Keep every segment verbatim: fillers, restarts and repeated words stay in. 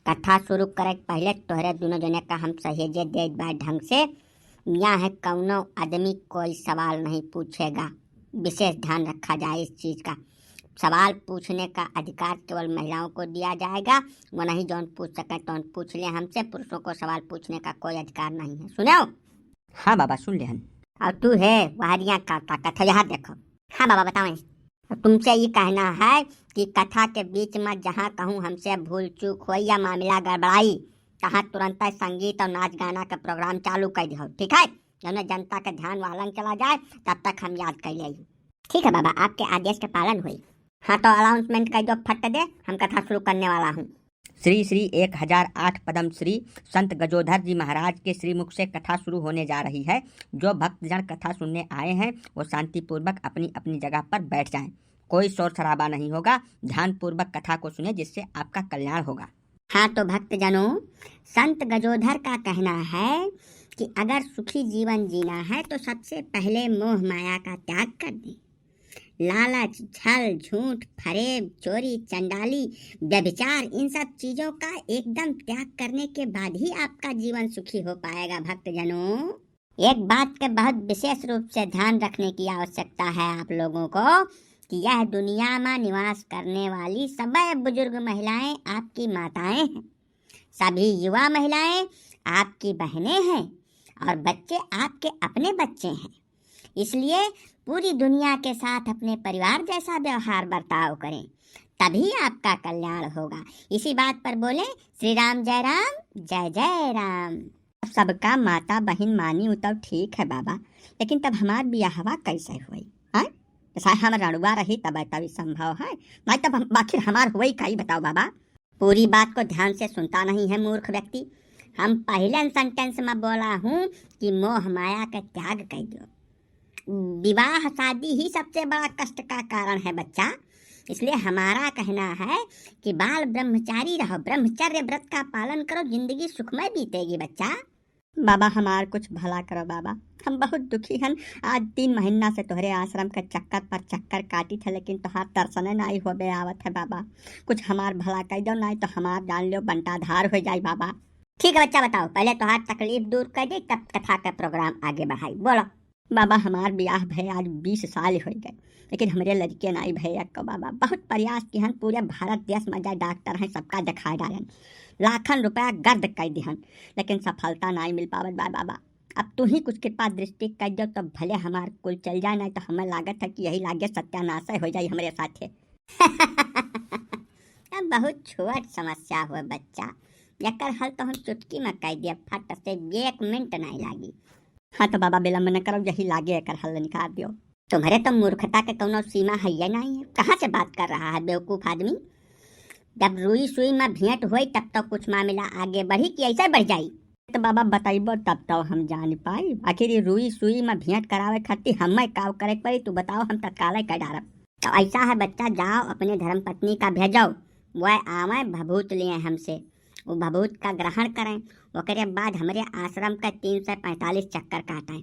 कथा शुरू करे के पहिले तोहरे दुनो जने का हम सहेजे देत बा ढंग से। यहाँ है कौनो आदमी कोई सवाल नहीं पूछेगा, विशेष ध्यान रखा जाए इस चीज का। सवाल पूछने का अधिकार केवल महिलाओं को दिया जाएगा, वो नहीं जौन पूछ सके तौन पूछ ले हमसे, पुरुषों को सवाल पूछने का कोई अधिकार नहीं है, सुने हो? हाँ बाबा, सुन लेहन। और तू है वहरिया का ताकत है, यहाँ देखो। हाँ बाबा, बतावें। और तुमसे ये कहना है कि कथा के बीच में जहाँ कहूँ हमसे भूल चूक होई या मामला गड़बड़ाई, तहाँ तुरंत संगीत और नाच गाना का प्रोग्राम चालू कर दिहो, ठीक है? जौने जनता के ध्यान वहलन चला जाए, तब तक हम याद कर लेई। ठीक है बाबा, आपके आदेश के पालन होई। हाँ तो अनाउंसमेंट कर दो फट दे, हम कथा शुरू करने वाला हूँ। श्री श्री एक हजार आठ पद्म श्री संत गजोधर जी महाराज के श्रीमुख से कथा शुरू होने जा रही है। जो भक्तजन कथा सुनने आए हैं, वो शांतिपूर्वक अपनी अपनी जगह पर बैठ जाएं। कोई शोर शराबा नहीं होगा, ध्यानपूर्वक कथा को सुने, जिससे आपका कल्याण होगा। हाँ तो भक्तजनों, संत गजोधर का कहना है कि अगर सुखी जीवन जीना है तो सबसे पहले मोह माया का त्याग कर दें। लालच, छल, झूठ, फरेब, चोरी, चंडाली, व्यभिचार, इन सब चीजों का एकदम त्याग करने के बाद ही आपका जीवन सुखी हो पाएगा भक्तजनों। एक बात के बहुत विशेष रूप से ध्यान रखने की आवश्यकता है आप लोगों को कि यह दुनिया में निवास करने वाली सबै बुजुर्ग महिलाएं आपकी माताएं हैं, सभी युवा महिलाएं आपकी बहनें हैं और बच्चे आपके अपने बच्चे हैं। इसलिए पूरी दुनिया के साथ अपने परिवार जैसा व्यवहार बर्ताव करें, तभी आपका कल्याण होगा। इसी बात पर बोले श्री राम जय राम, जय जय राम। सबका माता बहिन मानी उ तब ठीक है बाबा, लेकिन तब हमार बियाहवा कैसे होई? हाँ, जैसा हम रड़ुआ रही तब तब संभव है, नहीं तब हम, आखिर हमार होई का, ई बताओ बाबा। पूरी बात को ध्यान से सुनता नहीं है मूर्ख व्यक्ति। हम पहले सेंटेंस में बोला हूँ कि मोह माया का त्याग कर दो। विवाह शादी ही सबसे बड़ा कष्ट का कारण है बच्चा। इसलिए हमारा कहना है कि बाल ब्रह्मचारी रहो, ब्रह्मचर्य व्रत का पालन करो, जिंदगी सुखमय बीतेगी बच्चा। बाबा हमार कुछ भला करो बाबा, हम बहुत दुखी हन। आज तीन महीना से तोहरे आश्रम के चक्कर पर चक्कर काटी थे, लेकिन तोहार दर्शने नाई होबे आवत है बाबा। कुछ हमार भला कर दो, नाई तो हमार जान लो बंटाधार हो जाई बाबा। ठीक है बच्चा, बताओ, पहले तोहार तकलीफ दूर कर दे, तब कथा का प्रोग्राम आगे बढ़ाई। बोलो। बाबा हमार बियाह भए आज बीस साल हो गए, लेकिन हमरे लड़के नाई भए एको बाबा। बहुत प्रयास किहन, पूरे भारत देश में जाए डॉक्टर हैं, सबका दिखा डालन, लाखन रुपया गर्द कर दिहन, लेकिन सफलता नाई मिल पावत बा बाबा। अब तू ही कुछ कृपा दृष्टि कर दो, तो भले हमार कुल चल जाए, नहीं तो हमें लागत है कि यही लागे सत्यानाश हो जाए हमरे साथे। अब बहुत छोट समस्या हुए बच्चा, एकर हल तो हम चुटकी में कर दिया फट से, एक मिनट नहीं लागी। हाँ तो बाबा विलम्ब न करो, यही लागे एकर हल निकाल दियो। तुम्हरे तो मूर्खता के कौनो सीमा है या नहीं है, कहाँ से बात कर रहा है बेवकूफ आदमी? जब रुई सुई में भेंट होई तब तो कुछ मामला आगे बढ़ी कि ऐसे बढ़ जाई। तो बाबा बताइबो तब तो हम जान पाई, आखिर ये रुई सुई में भेंट करावे खातिर हमें काव करे के पड़ी, तू बताओ, हम तत्काल कर डारब। तो ऐसा है बच्चा, जाओ अपने धर्म पत्नी का भेजो, वह आवे भभूत लिए हमसे, वो भभूत का ग्रहण करें, ओकरे बाद हमरे आश्रम का तीन सौ पैंतालीस चक्कर काटें।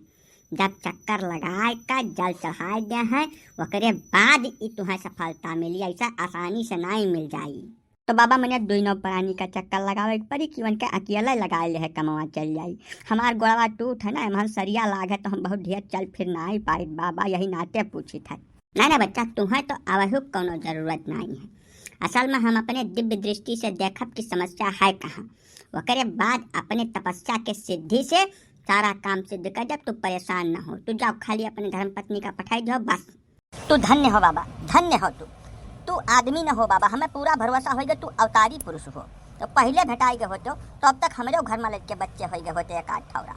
जब चक्कर लगाए का जल चढ़ाए दे हैं, ओकरे बाद ई तुम्हें सफलता मिली, ऐसा आसानी से नहीं मिल जाई। तो बाबा मने दुइनो प्राणी का चक्कर लगावे के पड़ी कि उनके अकेले लगाए ले है कमवा चल जाई। हमार गोड़वा टूट है ना, एमहन सरिया लाग है तो हम बहुत ढेर चल फिर ना आई पाई बाबा, यही नाते पूछित है। नहीं ना बच्चा, तुम्हें तो आवहु कौनो जरूरत नहीं है। असल में हम अपने दिव्य दृष्टि से देखब कि समस्या है कहाँ, ओकरे बाद अपने तपस्या के सिद्धि से सारा काम सिद्ध कर जब। तू परेशान न हो, तू जाओ खाली अपने धर्म पत्नी का पठाई दो बस। तू धन्य हो बाबा, धन्य हो तू। तू आदमी न हो बाबा, हमें पूरा भरोसा होइगा तू अवतारी पुरुष हो। तो पहिले भेटाई गए होते तो अब तक हमरे घर में लड़के बच्चे होइगे होते एक आध ठौरा।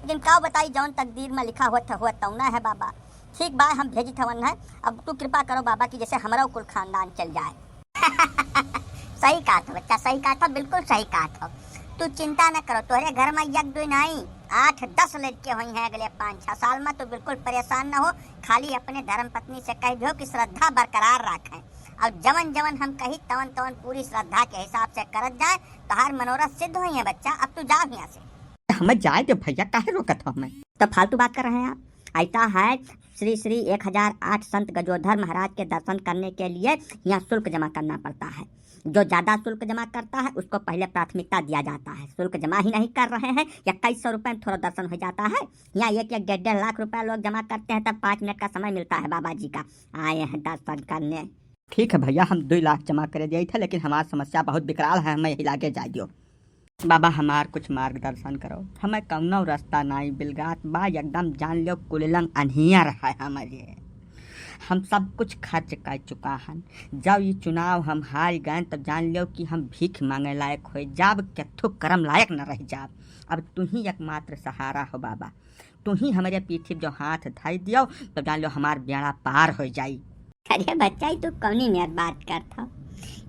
लेकिन का बताई, जौन तकदीर में लिखा होत है, होत तौना है बाबा। ठीक बा, हम भेजित हवन है, अब तू कृपा करो बाबा कि जैसे हमरो कुल खानदान चल जाए। सही कहा था बच्चा, सही कहा था, बिल्कुल सही कहा था। तू चिंता न करो, तोहरे घर में एक दो नहीं, आठ दस लड़के होइहैं अगले पाँच छह साल में। तू बिल्कुल परेशान न हो, खाली अपने धर्म पत्नी से कह दियो कि श्रद्धा बरकरार रखें, और जवन जवन हम कही तवन तवन पूरी श्रद्धा के हिसाब से करत जाए, तोहार मनोरथ सिद्ध होइहैं बच्चा। अब तू जाओ यहाँ से। हमें जाए दे भैया, काहे रोकत हो हमें? तो फालतू बात कर रहे हैं आप। ऐसा है, श्री श्री एक हजार आठ संत गजोधर महाराज के दर्शन करने के लिए यहाँ शुल्क जमा करना पड़ता है। जो ज्यादा शुल्क जमा करता है, उसको पहले प्राथमिकता दिया जाता है। शुल्क जमा ही नहीं कर रहे हैं, इक्कीस सौ रुपए में थोड़ा दर्शन हो जाता है। यहाँ एक एक डेढ़ डेढ़ लाख रुपए लोग जमा करते हैं, तब पाँच मिनट का समय मिलता है बाबा जी का, आए हैं दर्शन करने। ठीक है भैया, हम दुई लाख जमा करे दिए थे, लेकिन हमार समस्या बहुत विकराल है, हमें यही लागे जाए दियो। बाबा, हमार कुछ मार्गदर्शन करो, हमें कौनो रास्ता नाई बिलगात बा, एकदम जान लो कुललंग अन्हियर है हमारे। हम सब कुछ खर्च कर चुका हन, जब ये चुनाव हम हार गए, तब जान लो कि हम भीख मांगे लायक हो जाब, केथू करम लायक न रह जाब। अब तू ही एकमात्र सहारा हो बाबा, तू ही हमारे पीठी पे जो हाथ धर दियो, तब जान लो हमार बेड़ा पार हो जाई। अरे बच्चा, ई तू कौनी मेर बात करत हो?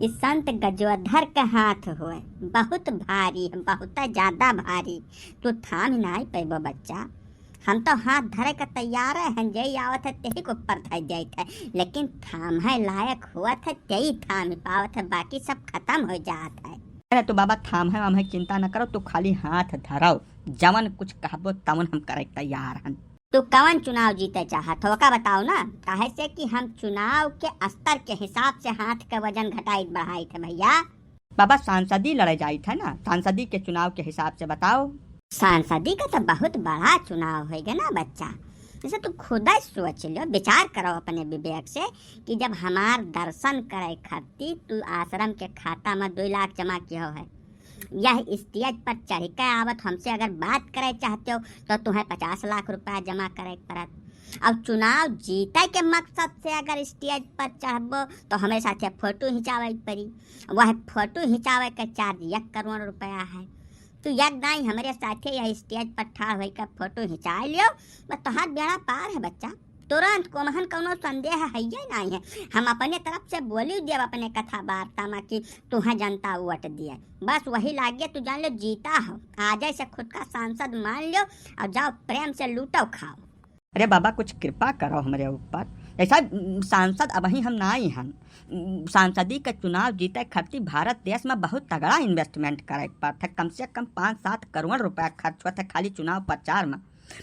ई संत गजोधर के हाथ होए, बहुत भारी है, बहुत ज्यादा भारी। तू थाम नाई पैबो बच्चा। हम तो हाथ धरे के तैयार है, जे आवत है तेही के ऊपर धर जाइत है, लेकिन थाम है लायक होत है तेही थाम पावत है, बाकी सब खत्म हो जात है। अरे तू बाबा थाम है, हम है, चिंता न करो, तू खाली हाथ धरो, जवन कुछ कहबो तवन हम करे के तैयार हन। तू कवन चुनाव जीते चाहत हो, ओका बताओ ना, काहे से कि हम चुनाव के स्तर के हिसाब से हाथ के वजन घटाइत बढ़ाइत है भैया। बाबा, सांसदी लड़े जाइत है ना, सांसदी के चुनाव के हिसाब से बताओ। सांसदी का तो बहुत बड़ा चुनाव होइगा ना बच्चा। जैसे तू खुद ही सोच लो, विचार करो अपने विवेक से कि जब हमार दर्शन करे खातिर तू आश्रम के खाता में दो लाख जमा कियो है, यह स्टेज पर चढ़ के आवत हमसे अगर बात करे चाहते हो तो तुम्हें पचास लाख रुपया जमा करे के पड़त। अब चुनाव जीते के मकसद से अगर स्टेज पर चढ़बो तो हमें साथे फोटो खिंचावे के पड़ी। वह फोटो खिंचावे के चार्ज एक करोड़ रुपया है। तू एक दाई हमरे साथे यह स्टेज पर ठाड़ होइके फोटो खिंचा लियो, बस तोहार बेड़ा पार है बच्चा। तुरंत कोमहन कौनो संदेह है ये नहीं है। हम अपने तरफ से बोली देब अपने कथा वार्ता में कि तुहें जनता वोट दिए, बस वही लागे तू जान लो जीता हो। आज से खुद का सांसद मान लो और जाओ प्रेम से लूटो खाओ। अरे बाबा, कुछ कृपा करो हमरे ऊपर। ऐसा, उम, सांसद अबही हम नाई हन। उम, सांसदी के चुनाव जीते खातिर भारत देश में बहुत तगड़ा investment करे के पड़त है। कम से कम पाँच सात करोड़ रुपया खर्च होत है खाली चुनाव प्रचार में।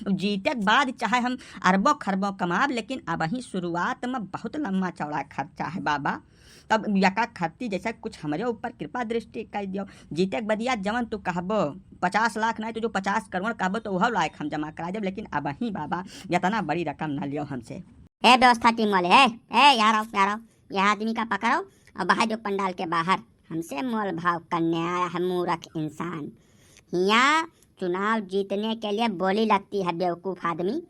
जीते के बाद चाहे हम अरबों खरबों कमाब, लेकिन अबही शुरुआत में बहुत लम्बा चौड़ा खर्चा है बाबा। तब यका खर्ची जैसे कुछ हमरे ऊपर कृपा दृष्टि कर दियो। जीते के बदिया जवन तू कहबो, पचास लाख नहीं तो जो पचास करोड़ कहबो तो वह लायक हम जमा करा देब, लेकिन अबही बाबा इतना बड़ी रकम न लियो हमसे। ए व्यवस्था टीम वाले, ए, ए, यहाँ आओ, यहाँ आओ, यह आदमी का पकड़ो और बाहर जो पंडाल के बाहर। हमसे मोल भाव करने आया है मूर्ख इंसान। हियाँ चुनाव जीतने के लिए बोली लगती है बेवकूफ आदमी।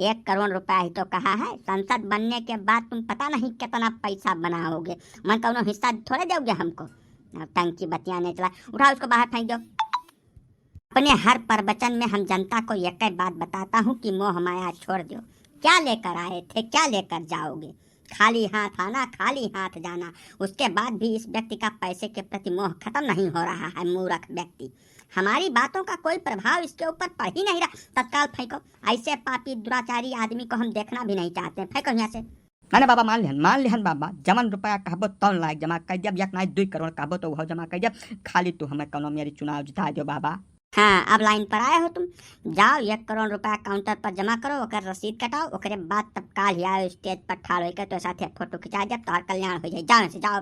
एक करोड़ रुपया ही तो कहा है, संसद बनने के बाद तुम पता नहीं कितना पैसा बनाओगे। मन कौनो हिस्सा थोड़े दोगे हमको। नौटंकी बतियाने चला, उठाओ उसको बाहर फेंक दो। अपने हर प्रवचन में हम जनता को एक ही बात बताता हूँ कि मोह माया छोड़ दो। क्या लेकर आए थे, क्या लेकर जाओगे? खाली हाथ आना, खाली हाथ जाना। उसके बाद भी इस व्यक्ति का पैसे के प्रति मोह खत्म नहीं हो रहा है। मूर्ख व्यक्ति, हमारी बातों का कोई प्रभाव इसके ऊपर पड़ ही नहीं रहा। तत्काल फेंको। ऐसे पापी दुराचारी आदमी को हम देखना भी नहीं चाहते। फेंको यहाँ से। ना, ना बाबा, मान लिहन, मान लिहन बाबा, जवन रुपया कहबो तौन लायक जमा कर दिया। एक नाई दुई करोड़ कहबो तो वह जमा कर दिया। खाली तू हमें कौनो मेरी चुनाव जिता दो बाबा। हाँ, अब लाइन पर आए हो तुम। जाओ, एक करोड़ रुपया काउंटर पर जमा करो, ओकर रसीद कटाओ, ओकरे बाद तब काल ही आओ स्टेज पर ठाड़ होइके तो साथे फोटो खिंचा, जब तोहर कल्याण हो जाए। जाओ यहाँ से, जाओ।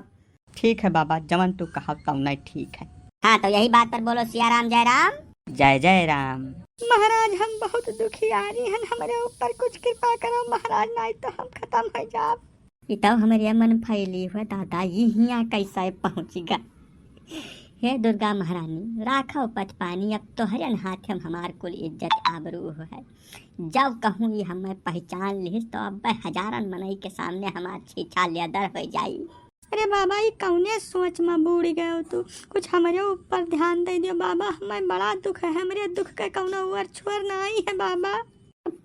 ठीक है बाबा, जवन तू कहा तौने ठीक है। हाँ, तो यही बात पर बोलो सिया राम जय राम। जय जय राम। महाराज, हम बहुत दुखियारी हन, हमरे ऊपर कुछ कृपा करो महाराज, नहीं तो हम खत्म हो जाब। ई तो हमरे मन फैली हुआ दादा, ई हियाँ कैसे पहुँच गा। हे दुर्गा महारानी, राखो पचपानी, अब तोहरे हाथ में हमार कुल इज्जत आबरू है। जब कहूँ ई हमें पहचान लिहिस तो अब हजारन मनई के सामने हमार छीछा लेदर हो जाई। अरे बाबा, ई कौने सोच में बूड़ गयो तू? कुछ हमरे ऊपर ध्यान दे दियो बाबा, हमें बड़ा दुख है, हमरे दुख के कौनो ओर छोर नाई है बाबा।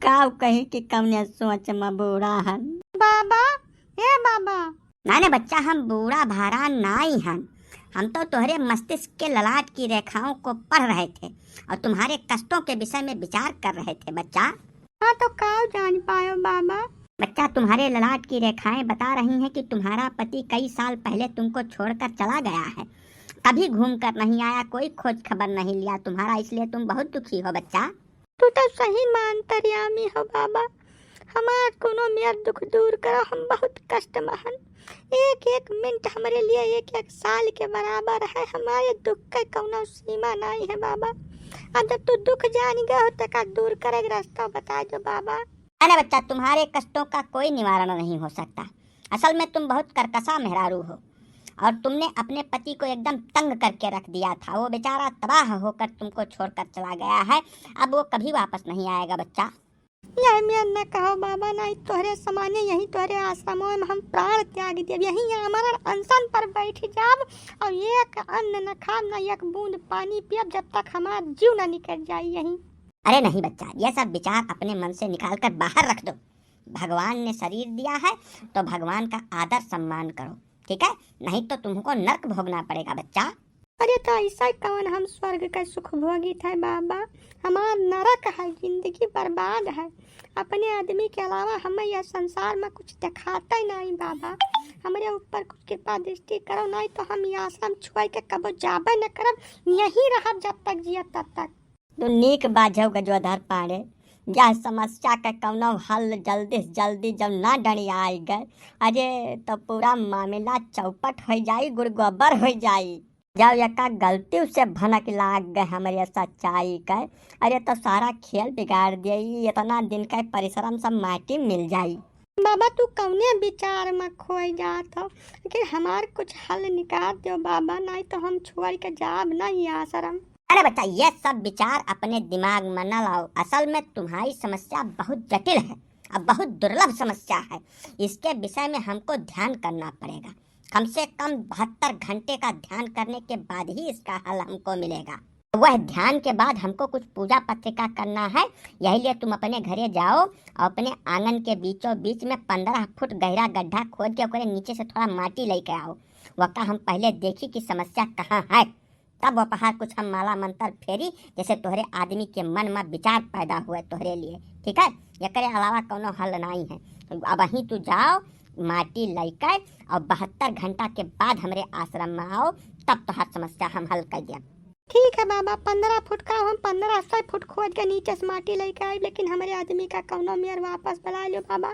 का कही कि कौने सोच में बूड़ा हन बाबा। ए बाबा। नाने बच्चा, हम बूड़ा भारा नाई हन, हम तो तोहरे मस्तिष्क के ललाट की रेखाओं को पढ़ रहे थे और तुम्हारे कष्टों के विषय में विचार कर रहे थे बच्चा। हाँ, तो काव जान पायो बाबा? बच्चा, तुम्हारे ललाट की रेखाएं बता रही हैं कि तुम्हारा पति कई साल पहले तुमको छोड़कर चला गया है, कभी घूम कर नहीं आया, कोई खोज खबर नहीं लिया तुम्हारा, इसलिए तुम बहुत दुखी हो बच्चा। तू तो सही में अंतर्यामी हो बाबा, हमार कोनो मेर दुख दूर करो, हम बहुत कष्ट में हन। एक एक मिनट हमरे लिए एक एक साल के बराबर है। हमारे दुख के कौनो सीमा नाहीं है बाबा। अब जब तू दुख जान गए हो तो का दूर करे के रास्ता बता दो बाबा। अरे बच्चा, तुम्हारे कष्टों का कोई निवारण नहीं हो सकता। असल में तुम बहुत कर्कशा मेहरारू हो और तुमने अपने पति को एकदम तंग करके रख दिया था। वो बेचारा तबाह होकर तुमको छोड़कर चला गया है। अब वो कभी वापस नहीं आएगा बच्चा। यह मेर न कहो बाबा, नाहीं तोहरे समाने यहीं तोहरे आश्रमों में हम प्राण त्याग देब, यहीं आमरण अनशन पर बैठ जाब और एक अन्न न खाब, न एक बूंद पानी पियब, जब तक हमार जीव न निकल जाई यहीं। अरे नहीं बच्चा, ये सब विचार अपने मन से निकाल कर बाहर रख दो। भगवान ने शरीर दिया है तो भगवान का आदर सम्मान करो, ठीक है? नहीं तो तुमको नर्क भोगना पड़ेगा बच्चा। अरे तो ऐसा कौन हम स्वर्ग का सुख भोगित है बाबा? हमार नरक है, जिंदगी बर्बाद है। अपने आदमी के अलावा हमें यह संसार में कुछ दिखाता ही नहीं बाबा। हमरे ऊपर कुछ कृपा दृष्टि करो, नहीं तो हम ये आश्रम छोड़ के कबो जाबे न करब, यहीं रहब जब तक जियब तब तक। तो नीक बाझव गजोधर पांडे, यह समस्या के कौनो हल जल्दी से जल्दी जब ना डंडियाई गए, अरे तो पूरा मामला चौपट हो जाई, गुड़ गोबर हो जाई। जब एका गलती से भनक लाग गए हमरे सच्चाई के, अरे तो सारा खेल बिगाड़ दिए, इतना दिन के परिश्रम सब माटी मिल जाई। बाबा तू कौने विचार में खोए जात हो, लेकिन हमार कुछ हल निकाल दो बाबा, नहीं तो हम छोड़ के जाब नहीं आश्रम। अरे बच्चा, ये सब विचार अपने दिमाग में न लाओ। असल में तुम्हारी समस्या बहुत जटिल है और बहुत दुर्लभ समस्या है। इसके विषय में हमको ध्यान करना पड़ेगा। कम से कम बहत्तर घंटे का ध्यान करने के बाद ही इसका हल हमको मिलेगा। वह ध्यान के बाद हमको कुछ पूजा पत्रिका करना है, यही लिए तुम अपने घरे जाओ और अपने आंगन के बीचों बीच में पन्द्रह फुट गहरा गड्ढा खोद के ओकरे नीचे से थोड़ा माटी लेके आओ। वका हम पहले देखी कि समस्या कहाँ है, तब वपहार कुछ हम माला मंत्र फेरी, जैसे तोहरे आदमी के मन में विचार पैदा हुए तोहरे लिए, ठीक है? एकरे अलावा कौनो हल नाहीं है। तो अब वहीं तू जाओ, माटी लेके और बहत्तर घंटा के बाद हमरे आश्रम में आओ, तब तोहार समस्या हम हल कर देब। ठीक है बाबा, पन्द्रह फुट का हम पन्द्रह सौ फुट खोद के नीचे से माटी लेके आइब, लेकिन हमरे आदमी का कौनो मेर वापस बुला लो बाबा।